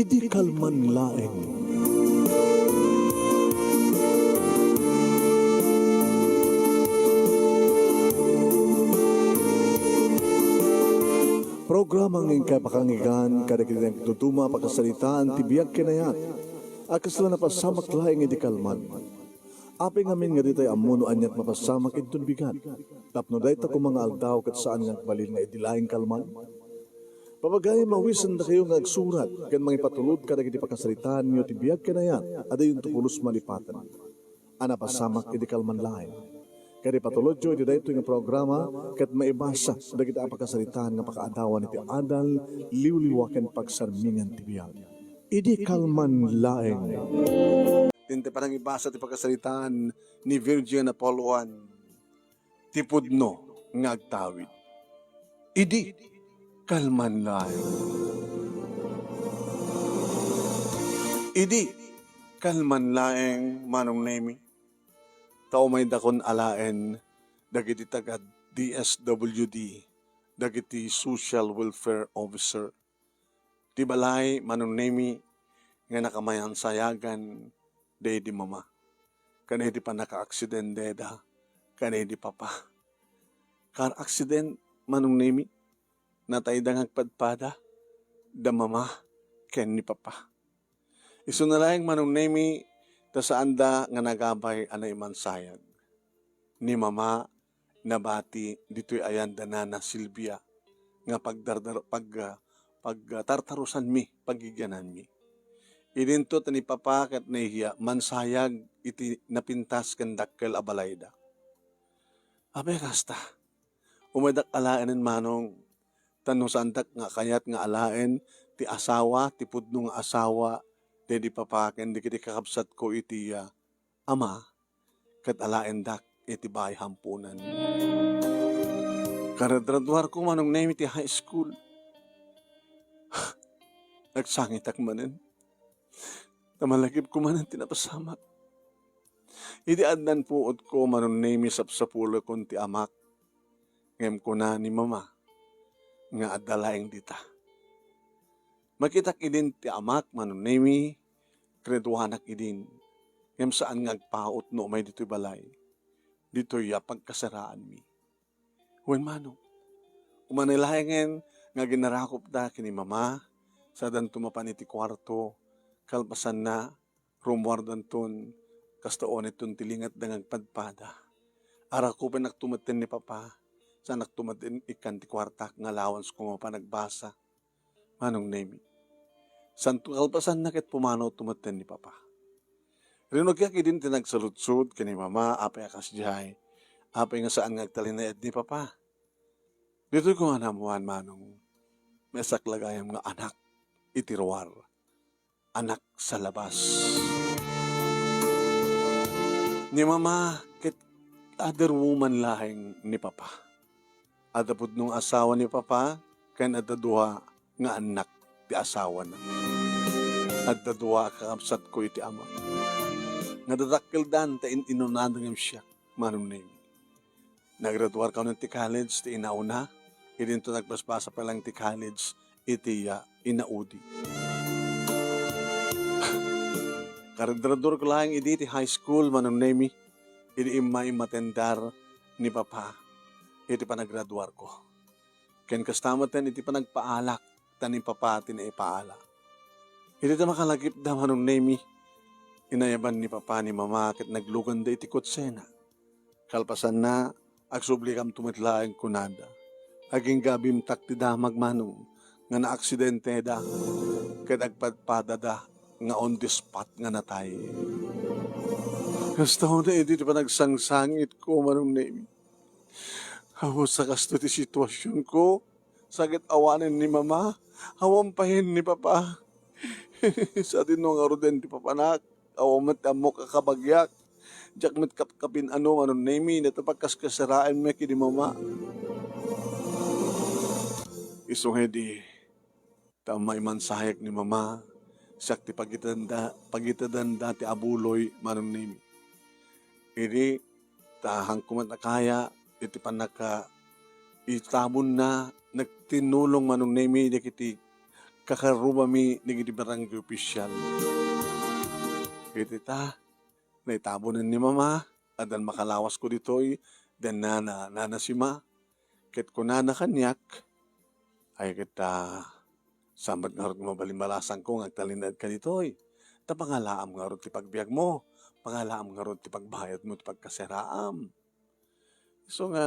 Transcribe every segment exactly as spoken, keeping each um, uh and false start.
Idi kalman laeng. Programa nga inkay pakanggan kadagiti nagtutuma a pakasaritaan ti biag ken ayat a kasla napasamak laeng idi kalman. Apay ngamin nga ditay ammo no aniat mapasamak inton bigat, tapno dayta koma nga aldaw ket saan nga agbalin nga idi laeng kalman? Papagayam, awisendakayo nga agsurat ken mangipatulod kadagiti pakasaritaanyo ti biag ken ayat a diyonto pulos malipaten a napasamak idi kalman laeng. Ket ipatulodyo iti daytoy nga programa ket maibasa dagiti a pakasaritaan nga pakaadawan iti adal, liwliwa ken pagsarmingan ti biag. Idi kalman laeng. Iti panangibasa ti pakasaritaan ni Virgin Apollo one, ti pudno nga agtawid. Idi kalman laeng. Idi kalman laeng, Manong Nemi, ta umaydakon alaen dagiti taga D S W D, dagiti social welfare officer. Ti balay, Manong Nemi, nga nakamansayagan daydi mama, ken iti pannakaaksidenteda ken ni papa. Car accident, Manong Nemi, natayda nga agpadpada da mama ken ni papa. Isuna laeng, Manong Nemi, ta saanda nga nagabay a naimansayag. Ni mama, nabati ditoy ayan da Nana Silvia nga pagdardar-, pag-, pagtartarusanmi, pagigiananmi. Idinto ta ni papa ket ni iya mansayag iti napintas ken dakkel a balayda. Apay a kasta? Umaydak alaenen, Manong, ta no saandak nga kayat nga alaen ti asawa, ti pudno nga asawa, daydi papa ken dagiti kakabsatko iti, ah, ama, ket alaendak iti baay hampunan. Karadradwarko, Manong Nemi, ti high school. Agsangitak manen. Ta malagipko manen ti napasamak. Idi addan puotko, Manong Nemi, sapsapulekon ti amak. Ngem kuna ni mama nga adda laeng dita. Makitak idin ti amak, Manong Nemi, graduanak idin. Ngem saan nga agpaut no umay ditoy balay. Ditoy a pagkasaraanmi. Wen, Manong, umanay laengen nga aginarakupda ken ni mama, sadanto mapan iti kuarto, kalpasanna, rummuardanton, kasta unayton ti lingetda nga agpadpada. Arakupennakto metten ni papa, saannakto metten ikkan ti kuartak nga alawansko mapan agbasa. Manong Nemi. Saanto kalpasanna ket pumanawto metten ni papa. Rinugyak idin ti nagsaludsod ken ni mama, apay a kasdiay, apay nga saan nga agtalinaed ni papa. Ditoy ko nga naammuan, Manong, maysaak la gayam nga anak iti ruar, anak sa labas. Ni mama ket other woman laeng ni papa. Adda pudno nga asawa ni papa, ken adda dua nga annak ti asawana. Adda dua a kakabsatko iti ama. Nga dadakkeldan ta in-inunada ngem siak, Manong Nemi. Nagraduar kanon ti college ti inauna, idinto nagbasbasa pa lang ti college iti, ah, inaudi. Karadrador ko laeng idi ti high school, Manong Nemi, idi imma immatendar ni papa iti panagraduarko. Ken kasta metten iti panagpaalak, ta ni papa ti naipaala. Idi ta makalagipda, Manong Nemi, inayaban ni papa ni mama ket nagluganda iti kotsena. Kalpasanna, agsublikamto met laeng kunada. Agingga bimtak ti damag, Manong, nga naaksidenteda ket agpadpadada nga on the spot nga natay. Kasta unay idi ti panagsangsangitko, Manong Nemi. Awan sa kasto ti situasionko, sa ket awanen ni mama, awan payen ni papa. Sadino ngaruden ti papanak, awan met ti ammok a kabagiak. Diak met kapkapin-ano, Manong Nemi, no ta pagkaskasaraenmi ken ni mama. Isu nga idi, ta maimansayag ni mama, siak ti pagitedanda, pagitedanda ti abuloy, Manong Nemi. Idi, ta haanko met a kaya, iti pannaka-, itabonna, nagtinnulong, Manong Nemi, dagiti kakarrubami dagiti barangay official. Ket ita, naitabonen ni Mama, addan makalawasko ditoy, den nana, Nana Sima. Ket kunana kaniak, "Ay, ket, ah, saan met ngarud nga mabalin balasangko nga agtalinaedka ditoy? Ta pangalaam ngarud ti pagbiagmo, pangalaam ngarud ti pagbayadmo ti pagkaseraam." So nga,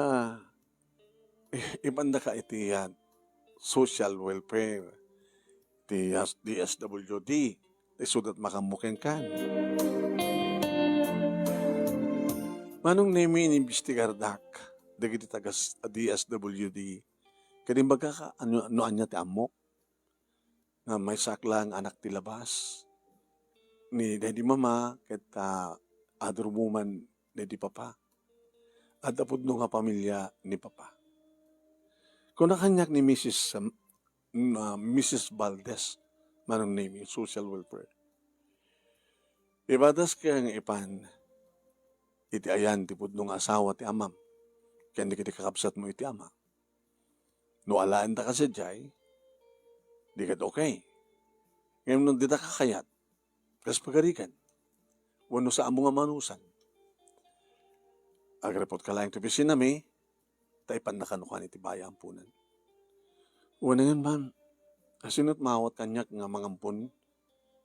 i-, ipandaka iti, ah, social welfare, ti S-, D S W D, isudat makammo kenkan. Manong Nemi, inimbestigardak dagiti taga-, D S W D. Ket imbagaka, ano, no ania ti ammok? Nga maysaak laeng anak ti labas ni Daddy Mama ket, ah, other woman Daddy Papa. Adda pudno nga pamilia ni Papa. Kuna kaniak ni Missus, um, na Missus Valdez, Manong Nemi, social welfare. Ibatas kaya nga ipan iti ayan ti pudno nga asawa ti amam, ken dagiti kakabsatmo iti ama. No alaendaka sadiay, di ket okay. Ngem no didaka kayat, kas pagarigan, wenno saanmo nga manusan, agreportka laeng ti opisinami, ta ipannaka no kano iti bayampunan. Wenno, ma'am, asino ti maawat kaniak nga mangampon?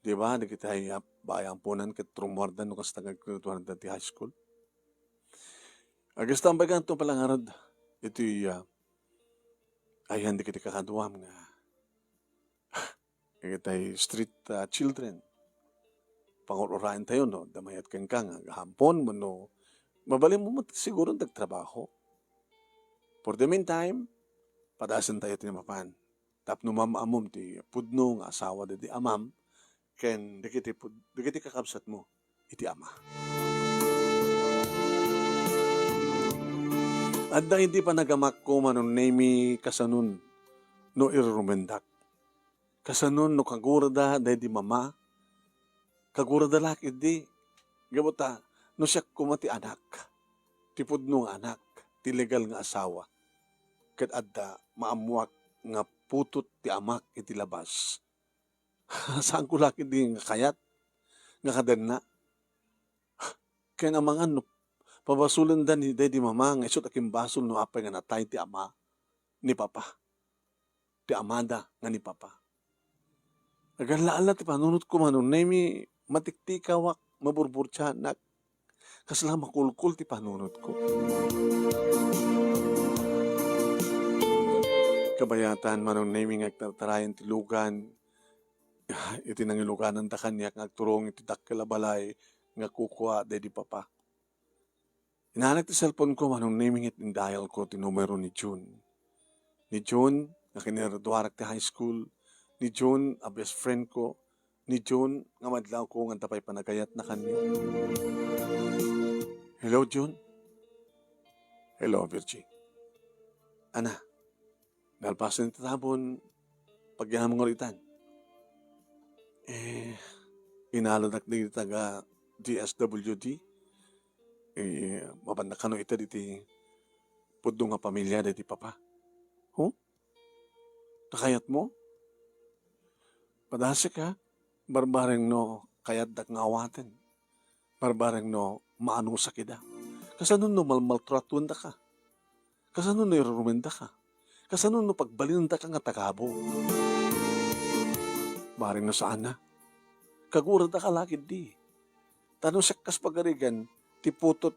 Di ba, dagiti ay, ah, bayampunan ket rummuarda no kasta nga aggraduarda ti high school. Agistambay kanto pala ngarud iti, ah, ayan dagiti kakaduam nga dagiti street, ah, children. Pangur-uraentayo no adda mayat kenka nga agahampon wenno mabalinmo met siguro nga agtrabaho. For the meantime, padasentayo ti mapan tapno maam-ammom ti pudno nga asawa daydi amam ken dagiti pud-, dagiti kakabsatmo iti ama. Adda idi panagamakko, Manong Nemi, kasanon no irurumendak. Kasanon no kagurada daydi mama, kagurada la ketdi. Gapu ta, no siak koma ti anak, ti pudno nga anak, ti legal nga asawa, ket adda maammoak nga putot ti amak iti labas, saanko la ketdi nga kayat nga kadenna. Ken amangan no pabasolenda ni daydi mama nga isu a kimbasol no apay nga natay ti ama ni papa, ti amada nga ni papa. Agalla-alla ti panunotko, Manong Nemi, matiktikawak, maburburtianak. Kasla makulkol ti panunotko. Kabayatan, Manong Nemi, nga agtartarayan ti lugan iti nangilugananda kaniak nga agturong iti dakkel a balay nga kukua daydi papa. Inalak ti cellphone ko, Manong Nemi, ket in-dial ko ti numero ni June. Ni June, nga kiniraduarak ti high school. Ni June, a best friend ko. Ni June, nga madlawko nga adda pay panagayatna kaniak. Hello, June. Hello, Virgie. Ana, nalpasen ti tabon, pagyam nga itan. Eh, inalanak dagiti taga D S W D. Eh, mapannak kano ita diti pudno nga pamilia daydi papa. Huh? Nakayatmo? Padasek, ha? Barbareng no kayatdak nga awaten. Barbareng no maanusak ida. Kasano no malmaltratuendaka? Kasano no irurumendaka? Kasano no pagbalinendaka nga tagabu? Bareng no saanna. Kaguradaka la ketdi. Ta no siak kas pagarigan, ti putot,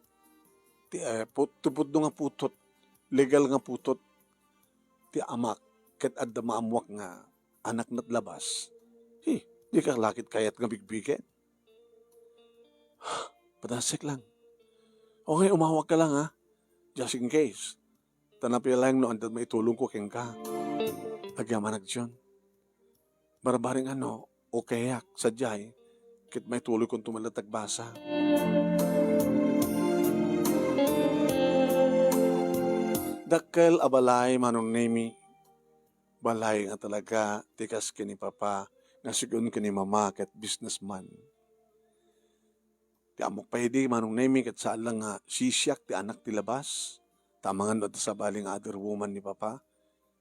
ti, eh, put-, ti pudno nga putot, legal nga putot, ti amak, ket adda maammoak nga anak met labas. Hi, dika la ket kayat nga bigbigen. Padasek lang. Okay, umawagka lang, ha? Just in case. Ta napia laeng no adda maitulongko kenka. Agyamanak, June. Barbareng ano, okayak, sadiay, ket maituloykonto met latta agbasa. Dakkel a balay, Manong Nemi. Balay nga talaga ti kas ken ni Papa nga sigun ken ni Mama ket businessman. Ti ammok pay idi, Manong Nemi, ket saan lang nga sisiak ti anak ti labas, ta amangan no adda sabali nga other woman ni Papa,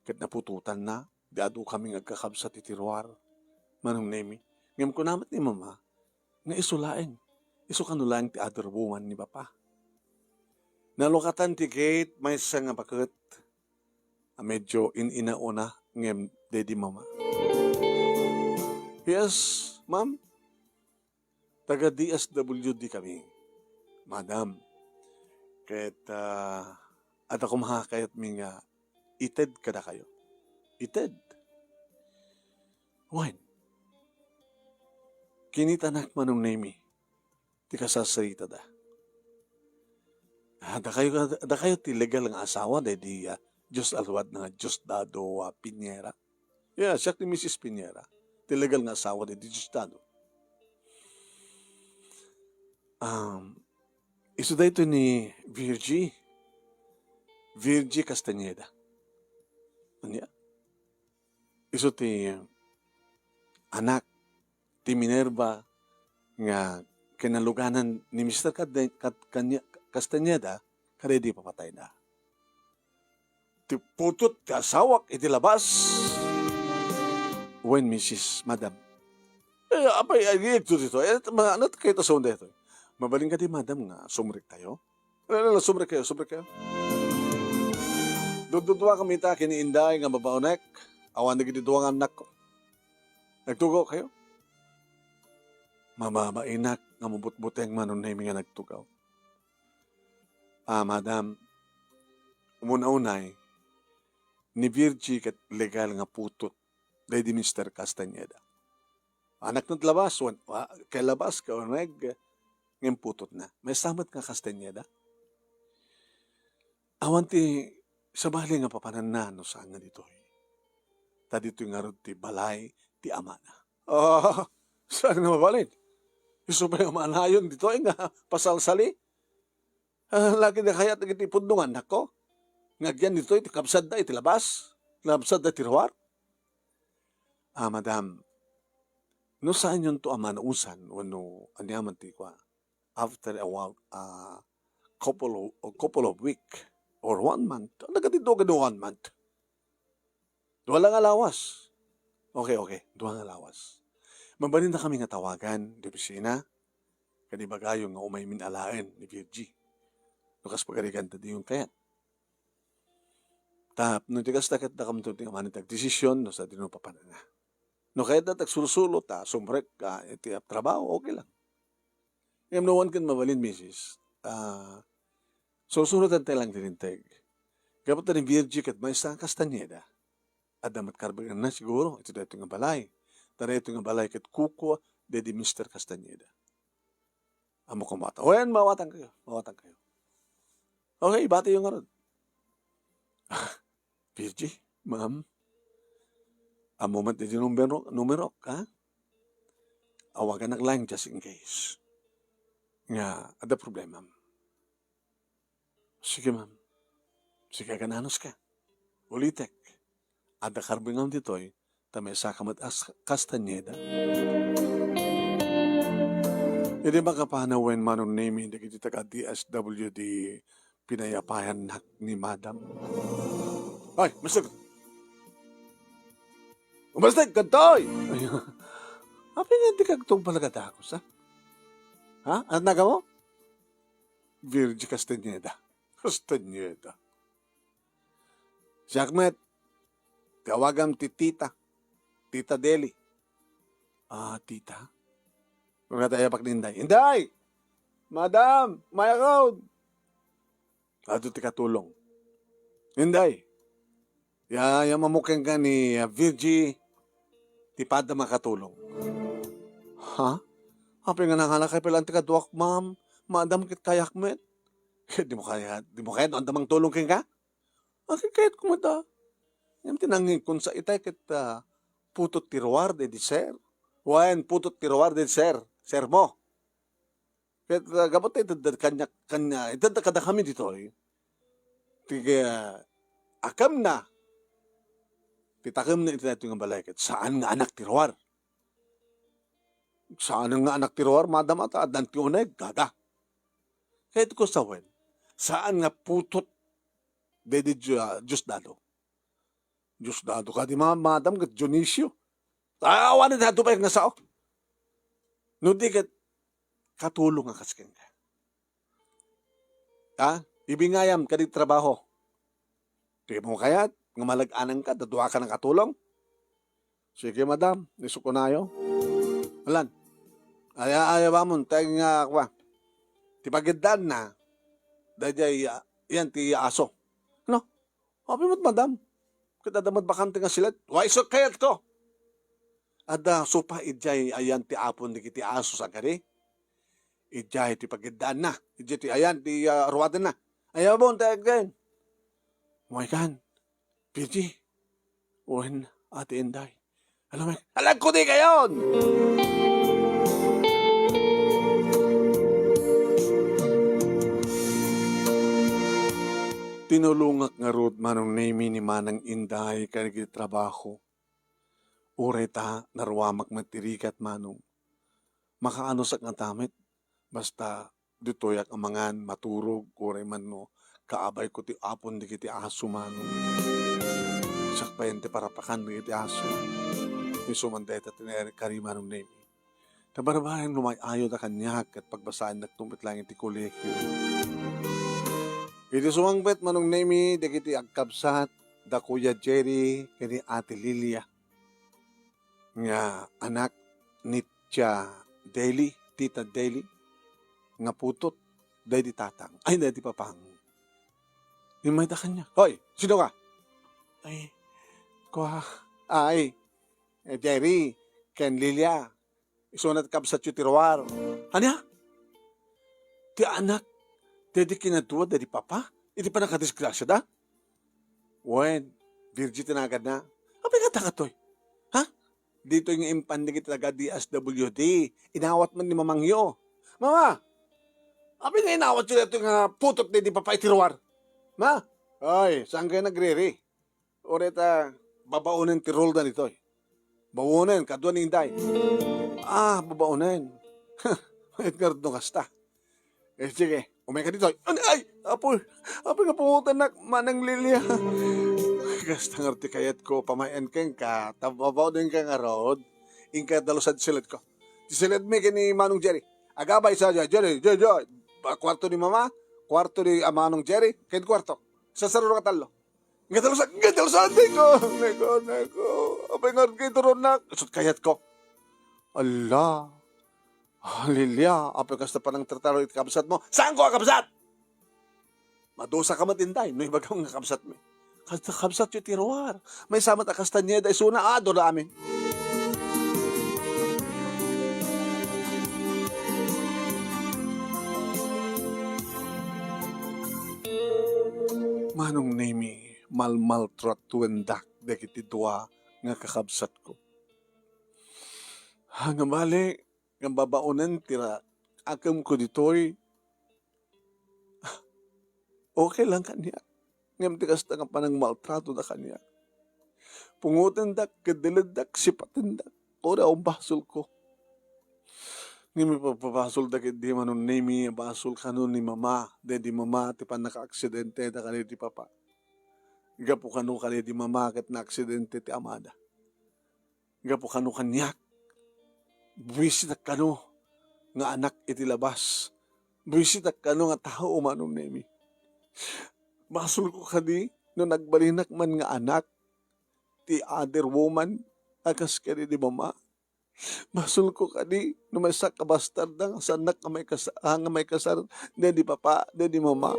ket naputotanna. ti adukami nga agkakabsat iti ruar, Manong Nemi. Ngem kuna met ni Mama nga isu laeng, isu kano laeng ti other woman ni Papa. Nalukatan ti gate, maysa nga baket a medyo in-inauna ngem daydi Mama. "Yes, ma'am. Taga D S W D kami, madam. Ket, ah, adda koma kayatmi nga ited kadakayo." "Ited?" "Wen, kinitanak, Manong Nemi, ti kasarsaritada. Ah, dakayo, dakayo ti legal nga asawa daydi, ah, Dios alwad nga Diosdado, ah, Piñera?" "Yeah, siak ni Missus Piñera, ti legal nga asawa daydi Diosdado." Um, isu daytoy ni Virgie. Virgie Castañeda. Ania? Isu ti anak ti Minerva nga kinaluganan ni Mister Cad-, Cad-, Canya-, Castañeda kadaydi papatayna. "Ti putot ti asawak iti labas." "Wen, Missus, Madam." "Eh, apay, agigto dito. Eh, ma-, ano kayo ta sumda ito? Mabalin kadi, Madam, nga sumrektayo?" "Ala, ala, ala, sumrekkayo, sumrekkayo." Dududua kami ta ken ni Inday nga babaonek. Awan dagiti dua nga annakko. "Nagtugaw kayo?" Mababainak nga mabutbuteng, Manong Nemi, nga nagtugaw. "Ah, madam, umuna-unay, ni Virgie ket legal nga putot daydi Mister Castañeda. Anak na ti labas, wen, ah, kay labas, kay uneg, ngem putotna. Maysa met nga Castañeda. Awan ti sabali nga papananna no saan nga ditoy. Ta ditoy ngarud ti balay ti amana." "Ah, saan nga mabalin? Isu pay amanayon ditoy nga pasalsali? Ah, lagi da kayat dagiti pudno nga annakko nga agyan ditoy ti kabsadda iti labas, kabsadda iti ruar?" "Ah, madam, no saanyonto a manusan wenno aniaman ti kua, after a while, ah, couple of, a couple of week or one month, nagkadiddo ken one month. Dua lang a lawas." "Okay, okay, dua nga lawas. Mabalinda kami nga tawagan ti opisina, ken ibagayo nga umaymin alaen ni Virgie. No kas pagariganta diyon kayat. Tapno ti kasta ket dakamto ti amangan ti agdesisyon no sadino papananna. No kayatda ti agsursuro ta sumrek, ah, iti trabaho, okay lang. Ngem no awan ken mabalin, Misis, ah, sursurotan tayo lang ti linteg. Gapu ta ni Virgie ket maysa nga Castañeda. Adda met karbenganna siguro iti daytoy nga balay. Ta daytoy nga balay ket kukua daydi Mister Castañeda." "Ammo koma ta. Wen, maawatan kayo, maawatan kayo. Okay, ibatiyo ngarud." "Virgie, ma'am, ammo met daydi numero, numerok, ha? Awaganak lang just in case nga adda problemam." "Sige, ma'am. Sige, agan-anos ka. Ulitek, adda karbengam ditoy, ta maysa ka met a Castañeda." Idi makapanaw wen, Manong Nemi, dagiti taga D S W D, pinayapayannak ni Madam. "Ay, Mister! Umastek kadtoy!" "Ay, apay nga di ka agtungpal nga dagus, ha? Ha? Anat nga agammo?" "Virgie Castañeda." "Castañeda. Siak met, ti awagam ti Tita. Tita Deli." "Ah, Tita?" Kuna ti ayapak ni Inday. "Inday! Madam! Mayakaw!" Adu ti katulong. "Inday, ya-, yaammo kenka ni, ah, Virgie ti padam a katulong." "Ha? Apay nga nangalakay pay laeng ti kaduak, ma'am? Madam ket kayak met." "Ket dimo kayat, dimo kayat no adda mangtulong kenka?" "Akin kayat koma da. Ngem ti nangngegkon sa itay ket, ah, putot ti ruar daydi sir. Wen, putot ti ruar daydi sir. Sir mo." Ket, ah, gapu ta itedda kaniak, kaniak, itedda kadakami ditoy. Ti, ah, akemna. Ti takemna iti daytoy nga balay ket saan nga anak ti ruar. Saan nga anak ti ruar, madam, ta addan ti uneg, kada. Kayat ko sawen, saan nga putot daydi Dios, ah, Diosdado. Diosdado kadi, ma-, madam, ket Dionisio. Awan iti adu pay nga sao. No di ket katulong a kas kenka. Ha? Ibingayam kadi trabaho. Dimo kayat nga malag-ananka, daduaka nakatulong? Sige, madam, isu kunayo. Alan, aya-, ayabamon, tayo nga, kwa, ti pagiddaanna, daydiay, ah, yan, ti aso. No? Apay met, madam? Ket adda met bakante nga silet? Wa isu kayatko. Adda supa idiay ayan ti apon dagiti aso, saan kadi? Idiay ti pagiddaanna. Idiay ti ayan ti, ah, ruwatenna. Ayabon, tayo agden. Umaykan. Virgie. Wen, Ate Inday. Alam mo, alagko di kayon! Tinulongak ngarud, Manong Nemy, ni Manang Inday kadagiti trabaho. Uray ta naruamak met ti rigat, Manong. Makaanosak ngata met, basta ditoyak a mangan, maturog, uray man no kaabayko ti apon dagiti aso, Manong. Siak payen ti parapakan dagiti aso. Isu man dayta ti nairikari, Manong Nemy. Ta barbareng no may-ayoda kaniak ket pagbasaennakto met laeng iti kolehio. Iti sumangpet, Manong Nemy, dagiti agkabsat da Kuya Jerry ken ni Ate Lilia nga anak ni Tia Deli, Tita Deli, nga putot daydi tatang, ay, daydi papang. Immayda kaniak, "Hoy, sino ka?" "Ay, kua, ay, eh, Jerry, ken Lilia, isuna ti kabsatyo ti ruar." "Ania? Ti anak daydi kinadua daydi papa? Iti pannakadisgrasiada?" "Wen, Virgie ti naganna." "Apay nga dagitoy? Ha? Ditoy nga impan dagiti taga D S W D, inawat man ni mamangyo." "Mama, apay nga inawatyo daytoy nga putot daydi papa iti ruar? Ma?" "Ay, saan kayo nagriri? Uray ta babaonen ti rolda ditoy." "Baonen, kadua ni Inday." "Ah, babaonen. Mayat ngarud no kasta. Eh, sige, umayka ditoy." "Ay, ay, apoy, apoy nga pungotennak, Manang Lilia." "Kasta ngarud ti kayatko, pamay-en kenka, ta babaonenka ngarud, inka dalusa ti siledko. Ti siledmi ken ni Manong Jerry. Agabay sa, Jerry, Jerry, Jerry. Ba, kuarto ni Mama, kuarto ni, ah, Manong Jerry, ken kuarto. Sasaro nga tallo. Nga dalusa, nga dalusa, Neko, Neko, Neko. Apay nga, nga ituronnak. Isut' kayatko." "Ala. Ah, Lilia, apay kasta panangtartaro iti kabsatmo?" "Saanko a kabsat? Madusa ka met, Inday, no ibagam nga kabsatmi. Kasta kabsatyo ti ruar. Maysa met a kasta niya da isuna, ah, dura amin." Manong Nemy, malmaltratuendak dagiti dua nga kakabsatko. Nga bale, nga babaonen ti ra-, akemko ditoy, okay lang kaniak. Ngem ti kasta nga panangmaltratoda kaniak, pungotendak, ket deleddak, sipatendak, uray a basolko. Ngem ipagpabasolda ketdi, Manong Nemy, a basol kano ni Mama, daydi Mama ti pannakaaksidenteda kadaydi Papa. Gapu kano kadaydi Mama ket naaksidente ti amada. Gapu kano kaniak, buisitak kano nga anak iti labas. Buisitak kano nga tao, Manong Nemy. Basolko kadi no nagbalinak man nga anak ti other woman a kas kadaydi Mama. Basolko kadi no maysak a bastarda nga saannak nga maikasa-, ah, nga maikasar daydi Papa, daydi Mama.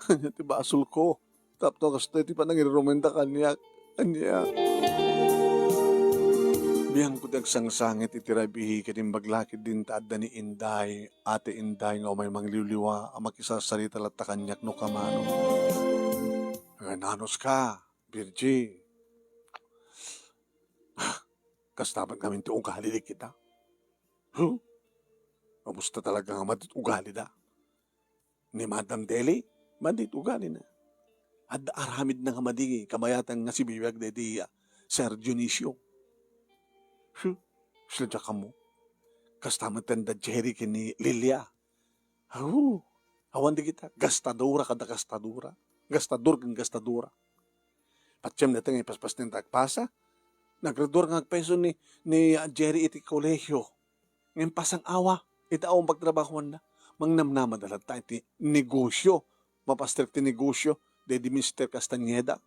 Ania ti basolko? Tapno kastoy ti panangirurumen da kaniak. Ania? Biangko ti agsangsangit iti rabii ket imbag la ketdin ta adda ni Inday, Ate Inday nga umay mangliwliwa a makisarsarita latta kaniak no kamano. Ngananoska, Virgie? Kasta met ngamin ti ugali dagita. Huh? Kamusta talaga nga madi ti ugalida? Ni Madam Deli, madi ti ugalina. Adda aramidna nga madi kabayatan nga sibibiag daydi, ah, Sir Dionisio. Huh? Sila diak ammo. Kasta met da Jerry ken ni Lilia. Aw, awan dagita. Gastadora kada gastadora. Gastador ken gastadora. Patiem dayta nga ipaspas ti agpasa. Naggraduar nga agpayso ni, ni, ah, Jerry iti kolehio. Ngem pasang-awa iti awan pagtrabahoanna. Mangnamnama da latta iti negosio. Mapastrek ti negosio, dedi Mister Castañeda.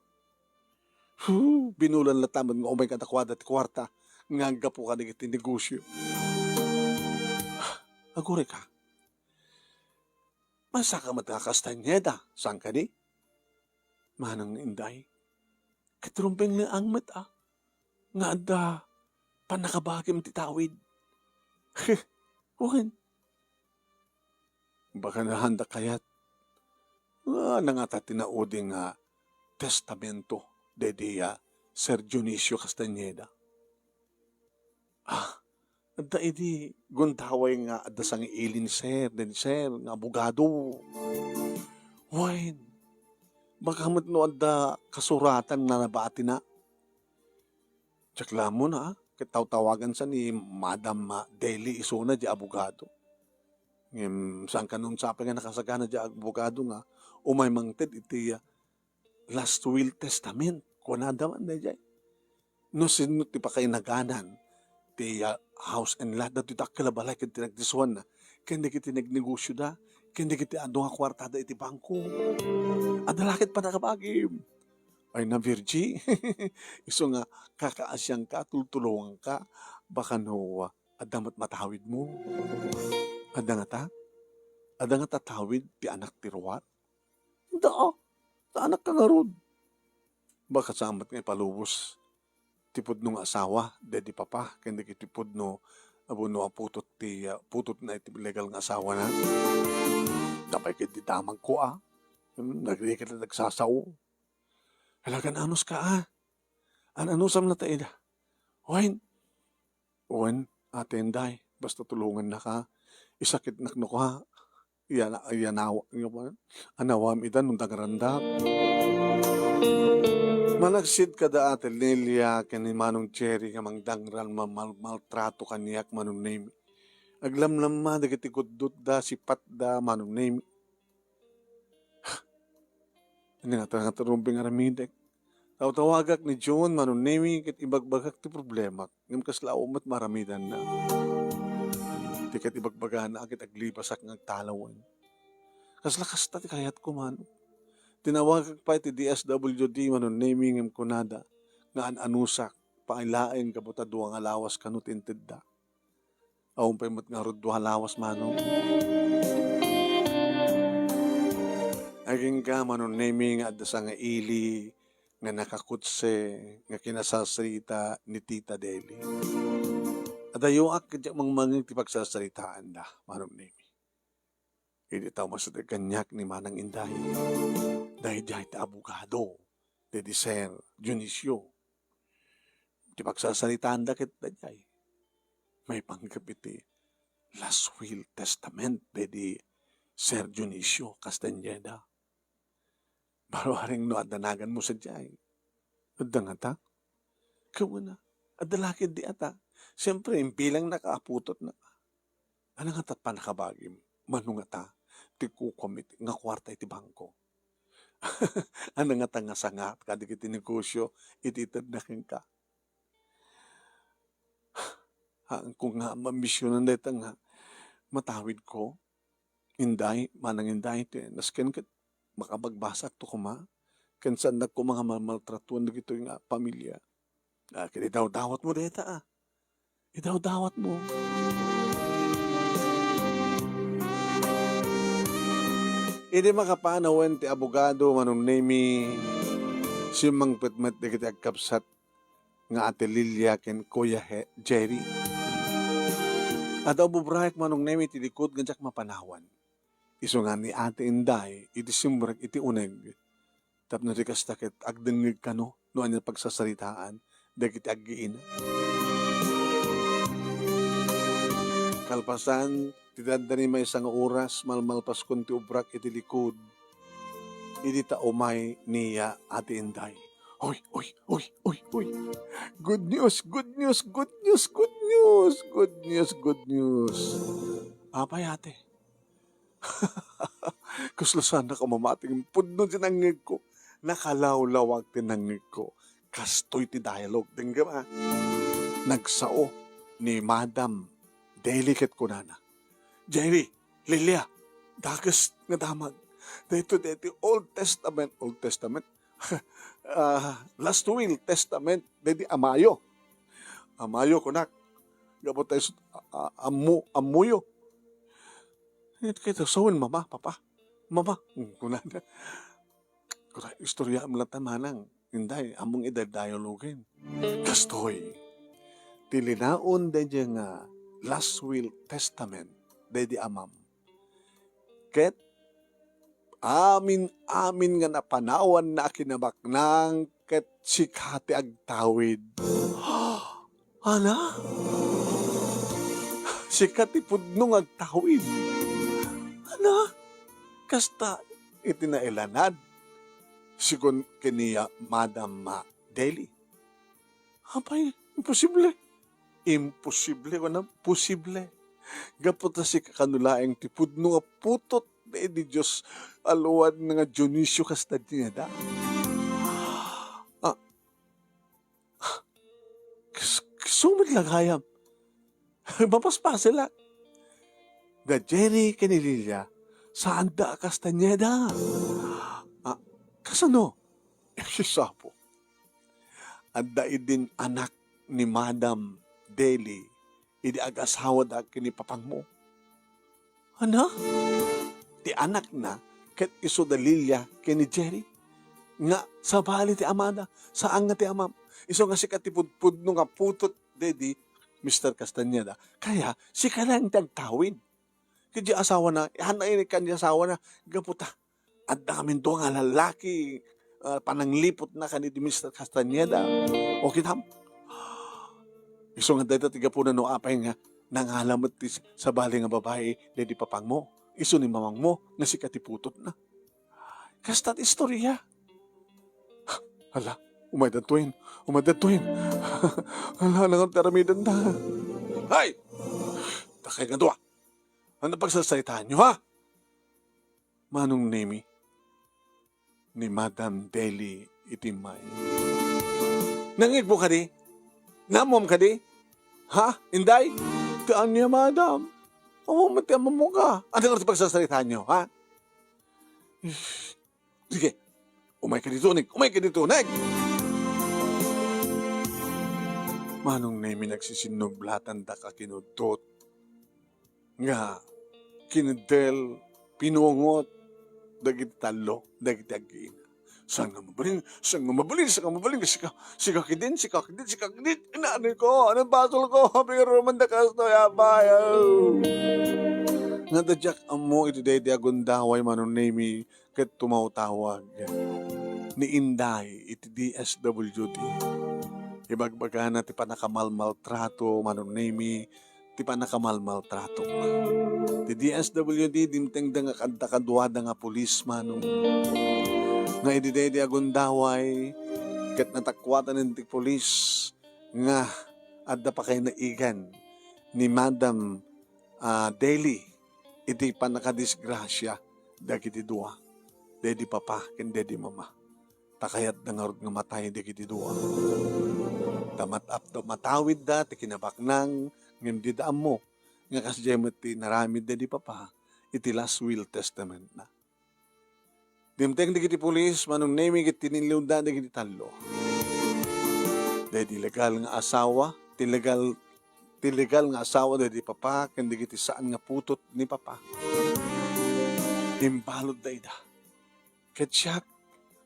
Hu, binulan latta met nga umay kadakuada ti kuarta nga aggapu kadagiti negosio. Agurayka. Maysaka met nga Castañeda, saan kadi? Manang Inday, ket rumbeng laeng met a, nga adda pannakabagim ti tawid. Wen, baka nahanda kayat, ah, nangata ti naudi nga testamento daydi a Sir Dionisio Castañeda. Ah, adda idi gundaway nga adda sangiili ni Sir, ni Sir nga abogado. Wen, baka met no adda kasuratan nga nabatina. Diak la ammo, ah, ket tawtawagan sa ni Madam, ah, Deli isuna di abogado. Ngem saan kano sapay nga nakasagana di abogado nga umay mangted iti, ah, last will testament, kunada man daydiay. No sino ti pakainaganan ti, ah, house and lot, datoy dakkel a balay ken ti nagdisuanna, ken dagiti nagnegosioda, ken dagiti adu nga kuartada iti bangko. Adda la ket pannakabagim. Ay na, Virgie, isu nga kakaasianka, tultulonganka, baka no, ah, adda met matawidmo. Adda ngata? Adda ngata tawid ti anak ti ruar? Adda, ah. Naanakka ngarud. Baka saan met nga ipalubos ti pudno nga asawa, daydi papa, ken dagiti pudno a wenno a putot ti, ah, putotna iti legal nga asawana. Apay ket ti damagko, ah. Hmm, nagriket la nagsasao. Hala, kan-anuska, ah. An-anusam latta ida. Wen, Wen, Ate Inday, basta tulongannaka. Isakitnak no ka, yana-, yanaw-, anawam ida no dangrandak. Malaksid kada Ate Lilia ken ni Manong Jerry nga mangdangran, mamalmaltrato kaniak, Manong Nemi. Aglamlamma dagiti gudgudda, sipatda, Manong Nemi. Ania ngata nga rumbeng aramidek? Tawtawagak ni John, Manong Nemi, ket ibagbagak ti problemak, ngem kasla awan met maaramidanna. Ti ket ibagbagana ket aglibasak nga agtalawen. Kasla kasta ti kayatko, Manong. Tinawagak pay ti D S W D, Manong Nemi, ngem kunada nga an-anusak pay laeng gapu ta dua nga lawas kano ti intedda. Awan pay met ngarud dua lawas, Manong. Agingga, Manong Nemi, nga adda sangaili nga nakakutse nga kinasarsarita ni Tita Deli. Adayoak ket diak mangmangngeg ti pagsarsaritaanda, Manong Nemi. Idi ta umasideg kaniak ni Manang Inday, daydiay ti abogado, daydi Sir Dionisio. Ti pagsarsaritaanda ket daydiay maipanggep iti last will testament daydi Sir Dionisio Castañeda. Barbareng no adda naganmo sadiay. Adda ngata? Kumuna, adda la ketdi ata. Siempre, imbilangnak a putotna. Ania ngata pannakabagim? Mano ngata ti kukuam iti, nga kuarta iti bangko? Ania ngata nga sangaat kadagiti negosio iti itedna kenka? Haanko nga mammisionan dayta nga matawidko. Inday, Manang Inday, ti nasken ket makabagbasakto koma, ken saannak koma nga mamaltratuan dagitoy nga pamilia. Ah, ket idawdawatmo dayta, ah. Idawdawatmo. Idi makapanawen ti abogado, Manong Nemi, simmangpet met dagiti agkabsat nga Ate Lilia ken Kuya He-, Jerry. Adda ububraek, Manong Nemi, ti likod nga diak mapanawan. Isu nga ni Ate Inday iti simrek iti uneg. Tapno di kasta ket agdengngeg kano no ania pagsasaritaan dagiti aggiina. Kalpasan ti dandani maysa nga oras, malmalpaskon ti ubrak iti likod. Idi ta umay ni, ah, Ate Inday. Hoy, hoy, hoy, hoy, hoy. Good news, good news, good news, good news, good news, good news. Apay, ate? Kasla saanak a mamati ngem pudno ti nangngegko. Nakalawlawag ti nangngegko. Kastoy ti dialogue. Denggem, a. Nagsao ni Madam Daly ket kunana, "Jerry, Lilia, dakes nga damag. Daytoy, daytoy Old Testament, Old Testament, ah, Last Will Testament, daydi amayo. Amayo, kunak. Gapu ta isu-, a-, a-, ammo, ammoyo." Ket, ket, sawen, Mama, Papa. Mama, kunana. Kura, istoryaem latta, manang. Inday, ammom ida dialogen. Kastoy. Ti linaon daydiay nga Last Will Testament, daydi amam. Ket amin-amin nga napanawanna a kinabaknang ket sika ti agtawid. Ana? Sika ti pudno nga agtawid. Ana? Kasta iti nailanad, sigun ken ni Madam, ah, Daly. Apay, imposible. Imposible, kunam, posible. Gapu ta sika kano laeng ti pudno nga putot daydi Dios a luad nga Dionisio Castañeda. Ah, kas-, kasu met la gayam. Mapaspasilak. Da Jerry ken ni Lilia, saanda a Castañeda. Ah, kasano? Isu, apo. Adda idin anak ni Madam Daly idi agasawada ken ni papangmo. Ana? Ti anakna ket isu da Lilia ken ni Jerry. Nga sabali ti amada, saan nga ti amam. Isu nga sika ti pudpudno nga putot daydi Mister Castañeda. Kaya, sika laeng ti agtawid. Ket diay asawana, haan na inikkan diay asawana, gapu ta adda ngamin dua nga lallaki, ah, panangliputna ken ni Mister Castañeda. O kitam? Isu nga dayta ti gapuna no apay nga nangala met ti sabali nga babai daydi papangmo. Isu ni mamangmo nga sika ti putotna. Kasta ti istoria. Hala, umay daytoyen, umay daytoyen. Hala, nangan ti aramidenda. Hay! Dakay nga dua. Ano pagsasalitaanyo, ha? Manong Nemi, ni Madam Daly iti may. Nangngegmo kadi? Naammom kadi? Ha, Inday? Ti ania, Madam? Ammom ti ammom ka. Ano nga ti pagsasalitaanyo, ha? Ish. Sige. Umay ka dito, Neg. Umay ka dito, Neg! Manong Nemi, nagsisinnublatan daka kinudtot nga kineddel, pinungot dagiti tallo, dagiti aggiina. Saan nga mabalin, saan nga mabalin, saan nga mabalin, sika, sika kidin, sika kidin, sika kidin, inanay ko, anong basol ko, pero man da kastoy, apay, oh. Nga da diak ammo iti daydi agundaway, Manong Nemi, ket tumawtawag ni Inday iti D S W D. Ibagbagana ti pannakamalmaltrato, Manong Nemi, ti pannakamalmaltrato. Ti D S W D, dimtengda nga kadda kaduada nga pulis, Manong. Nga idi daydi agundaway, ket natakuatan ti pulis nga adda pakaynaigan ni Madam, ah, Daly iti pannakadisgrasia dagiti dua, daydi papa ken daydi mama. Ta kayatda ngarud nga matay dagiti dua. Ta mat-, ap-, matawidda ti kinabaknang, ngem dida ammo nga kasdiay met ti inaramid daydi papa iti last will testamentna. Dimteng dagiti pulis, Manong Nemi, ket tinilliwda dagiti tallo. Daydi legal nga asawa, ti legal, ti legal nga asawa daydi papa ken dagiti saan nga putot ni papa. Imbaludda ida. Ket siak,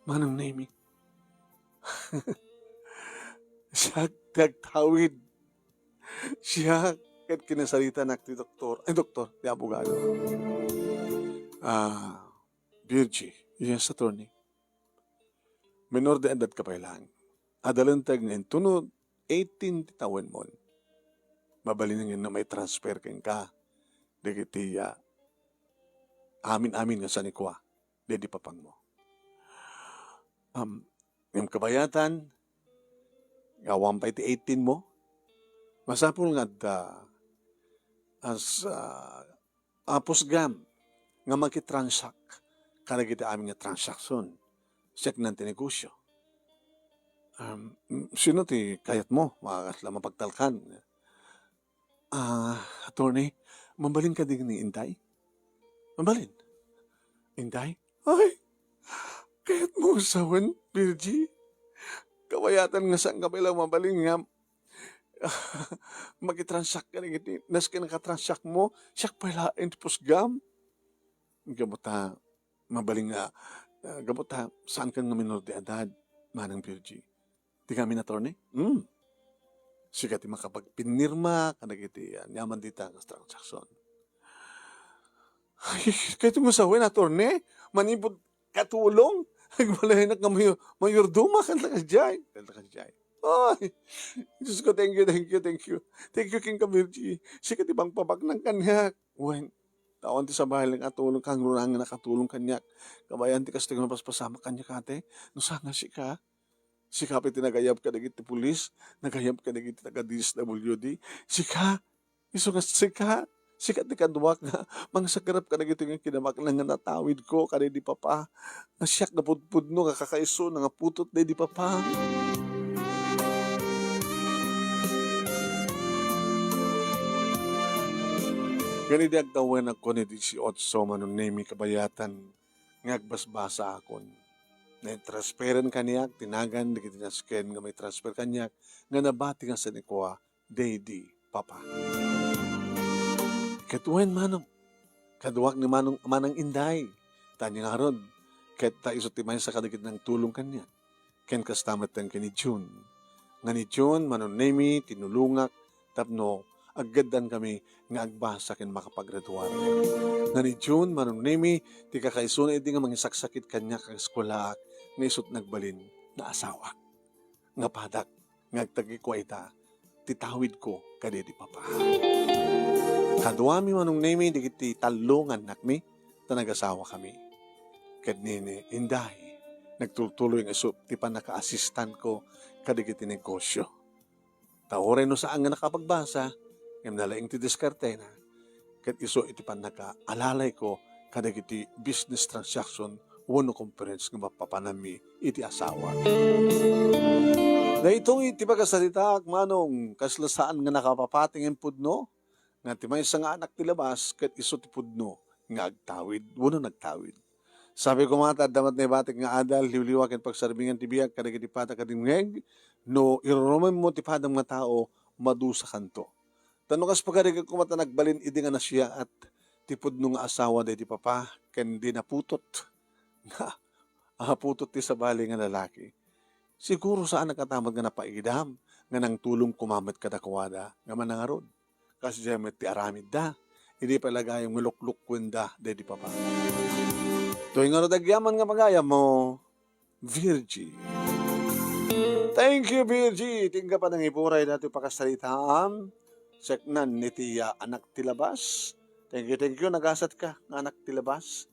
Manong Nemi, siak ti agtawid. Siak ket kinasaritanak ti doktor, ay, doktor, ti abogado. Ah, Virgie, yes, attorney. Menor de edad ka pay laeng. Adda linteg nga inton eighteen ti tawenmon. Mabalin nga no mai-transfer kenka dagiti, ah, amin-amin nga sanikua daydi papangmo. Am, ngem kabayatan, awan pay ti eighteen mo, masapul nga adda as, ah, a pusgam nga makitransact kadagiti amin nga transaction Siak nan ti negosyo. Um, sino ti kayatmo? Makakasla mapagtalkan. Ah, attorney, mabalin kadi ni Inday? Mabalin? Inday? Ay, kayatmo sawen, Virgie? Kabayatan nga saan ka pay la mabalin nga makitransact ka dagiti, nasken nakatransact mo, siak pay laeng ti pusgam. Gapu ta, mabalin nga, ah, gapu ta, saan ka nga minor de edad, Manang Virgie. Ti ngamin, attorney? Hmm. Sika ti makapagpinirma kadagiti, ah, aniaman dita nga transaction. Ay, kayatmo sawen, attorney? Manipud katulong? Agbalin nga mayor-, mayordoma, kanta ka jay. Kanta ka jay. Ay, Diyos ko, thank you, thank you, thank you. Thank you, King Kabirji. Sika ti bangpabaknang kaniak. Wen, awan ti sabali nga tulong, kangrunaan nga nakatulong kaniak. Kabayan ti kastoy nga mapaspasamak kaniak, ate. No saan nga sika, sika pay ti nagayab kadagiti pulis, nagayab kadagiti taga D S W D. Sika, isu nga sika, sika ti kaduak nga mangsagrap kadagitoy nga kinabaknang nga natawidko kadaydi Papa. Nga siak nga pudpudno nga kakaisuna nga putot daydi Papa. Ken idi agtawen, agkua ni dieciocho, Manong Nemy, kabayatan nga agbasbasa akon. Naitransferen kaniak ti nagan dagiti nasken nga maitransfer kaniak nga nabati nga sanikua daydi Papa. Ket wen, Manong, kaduak ni Manong, Manang Inday, ta ania ngarud, ket ta isu ti maysa kadagiti nangtulong kaniak. Ken kasta met ken ni June. Nga ni June, Manong Nemy, tinulongak tapno aggaddan kami nga agbasa ken makapagraduar. Nga ni June, Manong Nemy, ti kakaisuna idi nga mangisaksakit kaniak ageskuelaak nga isut nagbalin nga asawak. Nga padak nga agtagikua ita ti tawidko kadaydi Papa. Kaduami, Manong Nemy, dagiti tallo nga annakmi, ta nagasawakami. Ket ni, ni Inday, nagtultuloy nga isu ti pannakaassistanko kadagiti negosyo. Ta uray no saan nga nakapagbasa, ngem nalaing ti diskartena, ket isu iti pannakaalalayko kadagiti business transaction wenno conference nga mapapananmi iti asawa. Daytoy ti pakasaritaak, Manong, kasla saan nga nakapapati nga impudno, nga ti maysa nga anak ti labas ket isu ti pudno nga agtawid wenno nagtawid. Sabi koma ta adda met naibatik nga adal, liwliwa ken pagsarbingan ti biag kadagiti pada ken dimngeg, no irurumemmo ti padam nga tao, madusakanto. Ta no kas pagarigan koma ta nagbalin idi nga nasiaat ti pudno nga asawa daydi Papa ken di naputot. Nga, ah, putot ti sabali nga lalaki. Siguro saan a katamet nga napaidam nga nangtulong koma met kadakuada nga manangarud. Kasdiay met ti aramidda. Idi pay la gayam nga luklukuenda daydi Papa. Toy ngarud agyaman nga pagayam mo, Virgie. Thank you, Virgie. Ti ingga panangipuray datoy pakasaritaam. Seknan iti, ah, anak ti labas. Thank you, thank you. Nagasat ka nga anak ti labas.